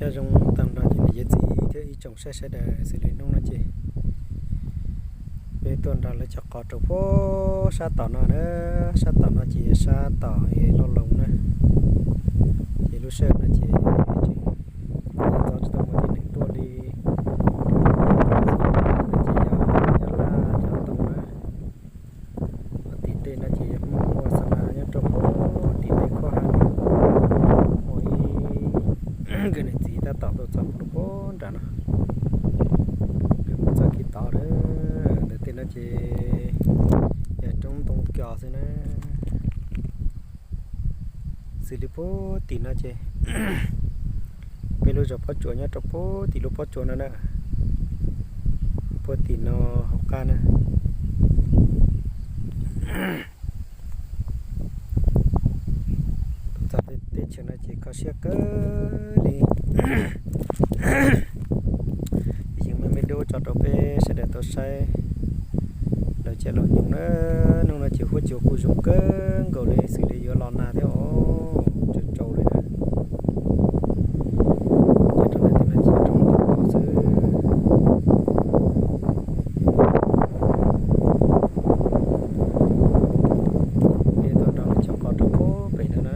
Nyob zoo tag nrho cov niam cov txiv thiab ib tsoom saib sawv daws, xws li hnub no ces peb tuaj nrog lawv cov qos rau puag sab tom no na. Sab tom no ces yog sab tom Loj Loos na. Ces lub sij hawm no ces tseem txog tsis tau muaj tib neeg tuaj li. Ces yog Nyab Laj cov ntoo na. Tim tej no ces yog Hmoob ua xa na nyob rau puag tim tej khuab ha. Muaj ib nkawm niam txiv tab tom tuaj txog puag nram no. Peb mus txog kiag tod lawm. Ntawm tej no ces yog roob ntoo cos xwb na. Xws li puag tim no ces peb lub zos Pob Tsuas nyob rau puag tim lub pob tsuas no na. Puag tim no hauv qab na. Tuaj txog teb chaws no ces kho siab kawg li. Yeej me me dub tso rau peb sawv daws tau saib lawv caj los nyoos na. Hnub no ces huab cua kuj zoo kawg nkaus li, xws li yuav los nag thiab os, tsau tsau li na. Nyob rau ntawm tej no ces roob ntoo xwb. Peb tuaj nrog lawv cov qos rau puag pem no na.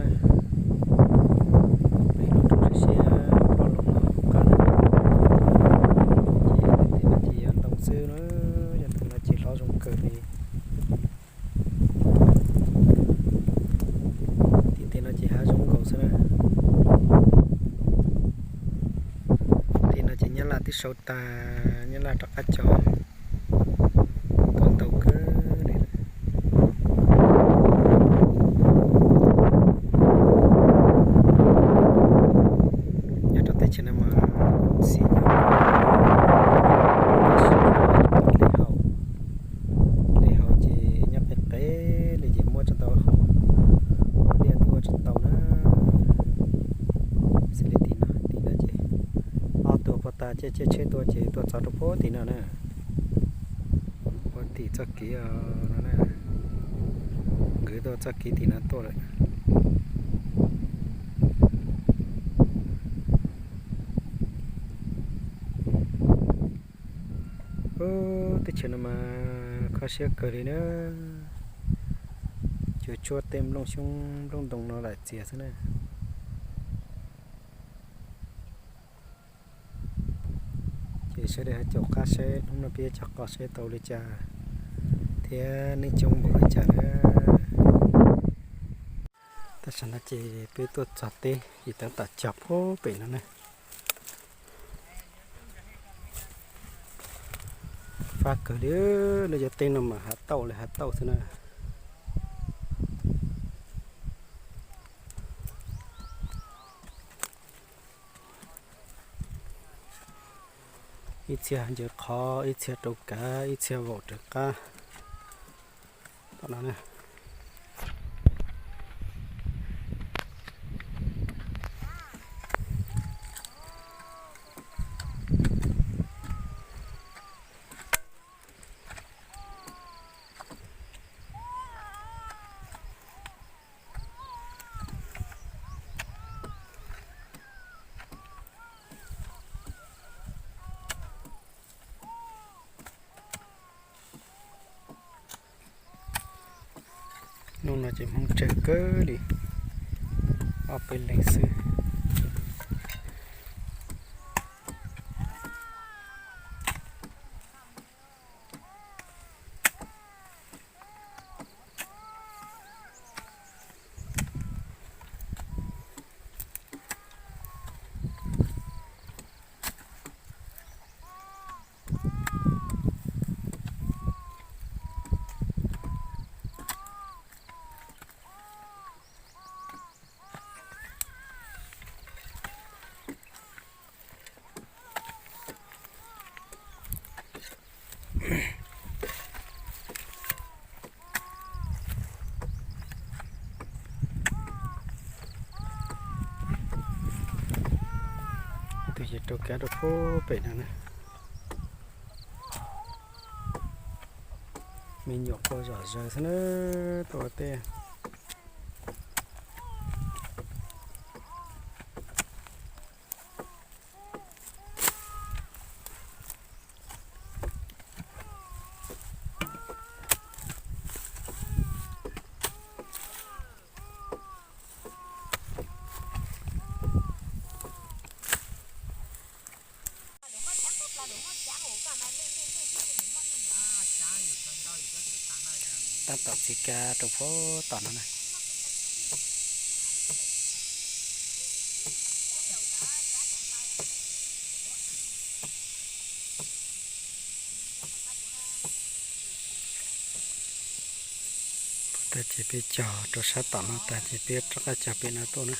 Pem lub roob siab siab Loj Loos no hauv qab na. Ces tej no ces yog ntoo xwb na, yog tej no ces hlob zoo kawg li. Tim tej no ces hav zoov nkaus xwb na. Tim no ces Nyab Laj twb sau tag, Nyab Laj rov qab cog tuaj ntau kawg li lawm. Nyob rau teb chaws no mas xis nyob, tab sis dlej haus, dlej haus ces nyob qis qis li ces muab tsis tau haus, liaj twb ua tsis tau na. Xws li tim no, tim no ces ob tug pog tas caij caij tsheb tuaj ces tuaj txog rau puag tim no na. Ua tim txoj kev no na, nkawd tuaj txoj kev tim no tuaj lawm. Ub, teb chaws no mas kho siab kawg li na. Cua tshuab tej nplooj xyoob nplooj ntoo no daim txias xwb na. Ces sawv daws ho caum qab saib hnub no peb cov qos saib tau li cas thiab neeg coob npaum li cas na. Tam sim no ces peb tuaj txog teb ces tab tom cog puag pem no na. Fab kawg li, lawv cov teb no mas hav tauj li hav tauj xwb na. Ib txhia ncaws qhov, ib txhia rau kav, ib txhia vaum raws qab. Tom no na. Hnub no ces Hmoob tsawg kawg li, ob peb leeg xwb. Tus ces rau kav rau puag pem no na. Me nyuam quaj zom zaws xwb na, tuaj ua teb. Tab tom txiv kab rau puag tom no na. Tag ces peb cog rau sab tom no tag ces peb rov qab cog pem no tuaj na.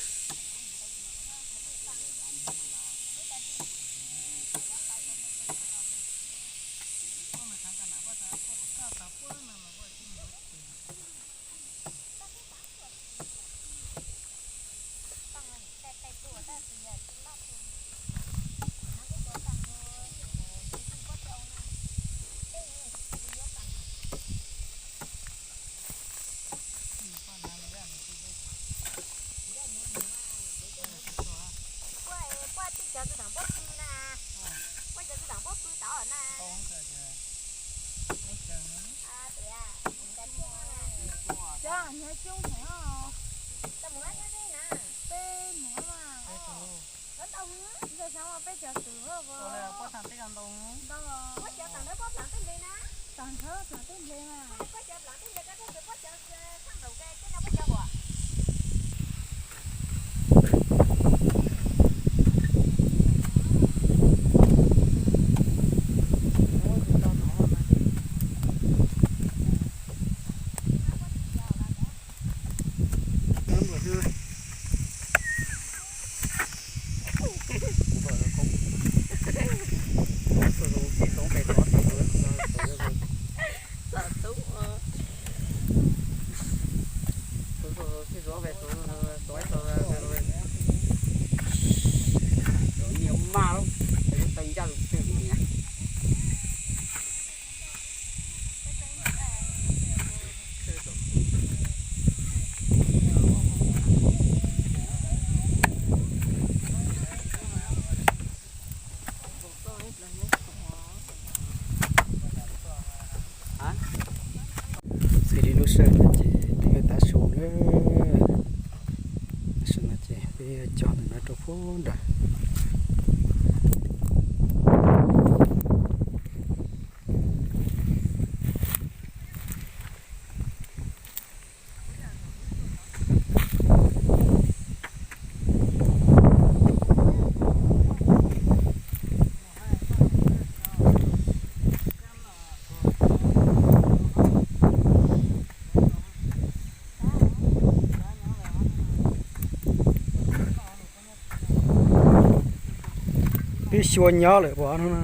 Peb mus mas, peb cov twm. Ntau, tag nrho tej nplej mas. Xws li lub sij hawm no ces twb yuav tav su lawm. Tam sim no ces peb cog ntawm no rau puag nram. Peb xyuas nyob lawm pom no na.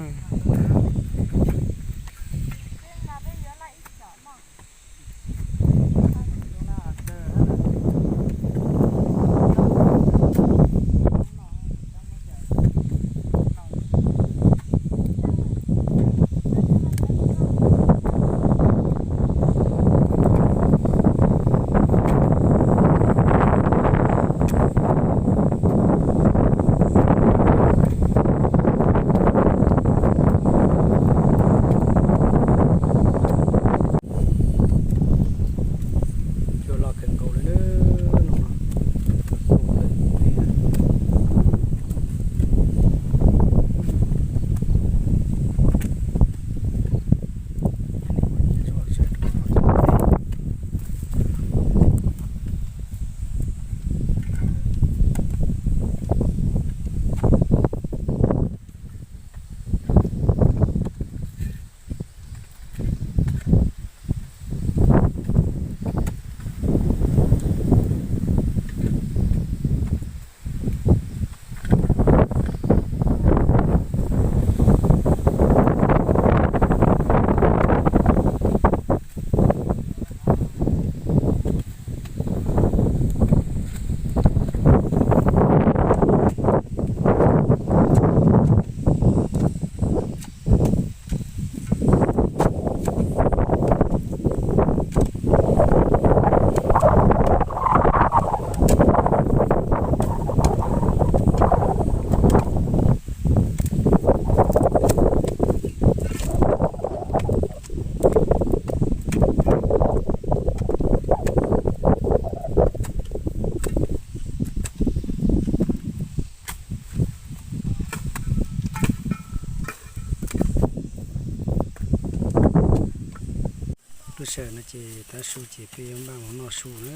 Sawm no ces tav su ces peb yuav npaj mus noj su na.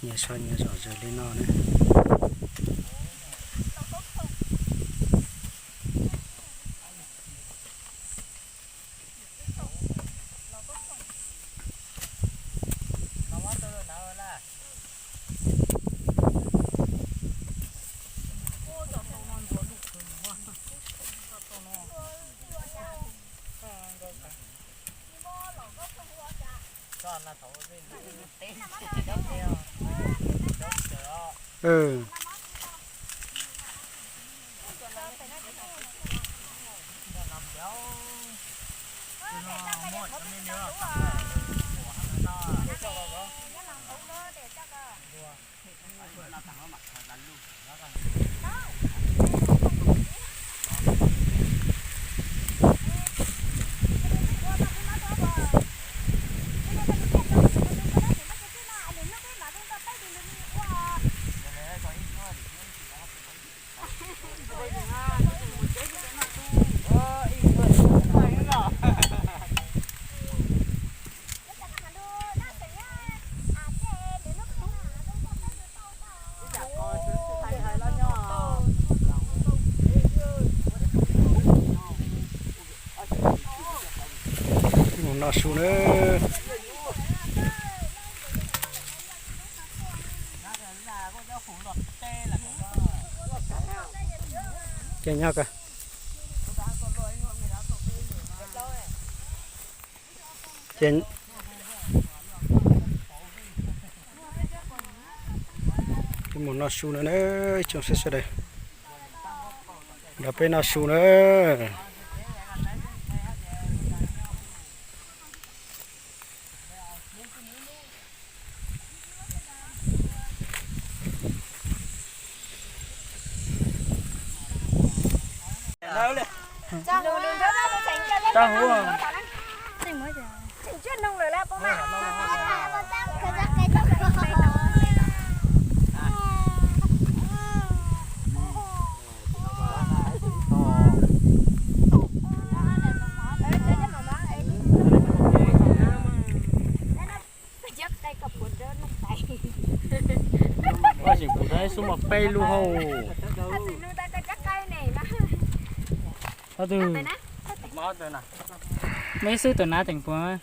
Nyias so nyias zom zaws li no na. Mus noj su na. Ces nyob ka. Peb mus noj su no na, ib tsoom saib sawv daws. Nrog peb noj su na. Ua tseem kuv saib xub mas peb lub hauj. Ob tug, meb xwb tus nav tseem puas.